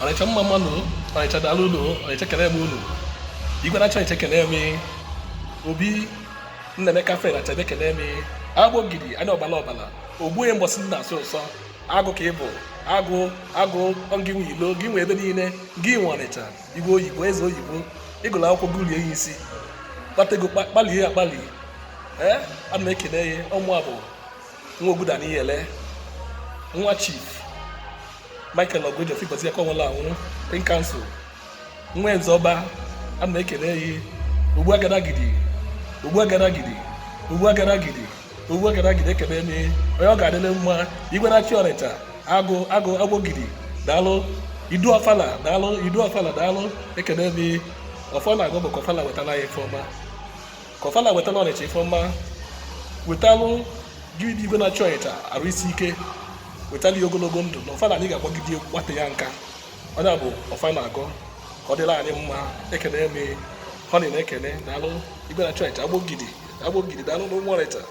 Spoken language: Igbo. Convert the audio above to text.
Ọnịcha mma mma nụ. Ọnịcha daalụ unu. Ọnịcha kene m unu. Igwe na-achị Ọnịcha kene m. Obi Nnaemeka Fred Achebe kene m. Agbogidi anya ọbala ọbala ogbue mbọsị nna asụ ụsọ agụ ka ị bụ agụ agụ gị nwe ilo gị nwe ebe niile gị nwe Ọnịcha igwe oyibo eze oyibo ịgụrụ akwụkwọ gụlie ya isi kpata ego kpalie ya akpali. Ee, ana m ekene ya. Ọ mụa bụ nwa Oguda Niyele, nwa Chief Michael Ogojo Figozie ka ọ nwụrụ anwụ in council, nwa eze ọba. Ana m ekene ya. Ogbu agadagidi, ogbu agadagidi, ogbu agadagidi, ogbu agadagidi, ekene m onye ọ ga-adịrị mma. Igwe na-achị Ọnịcha, agụ agụ agbogidi, daalụ. Idu ọfala, daalụ. Idu ọfala, daalụ. Ekene m. Ọfọ na-agọ bụ ka ọfala wetara ya ife ọma, ka ọfala wetara Ọnịcha ife ọma, wetalụ gị igwe na-achị Ọnịcha arụ isi ike, wetara ya ogologo ndụ na ọfala anyị ga-agbagide gbate ya nka. Onye a bụ ọfọ na-agọ ka ọ dịrị anyị mma. Ekene m honey na-ekene. Daalụ, igwe na-achị Ọnịcha, agbogidi, agbogidi, daalụ na ụmụ Ọnịcha.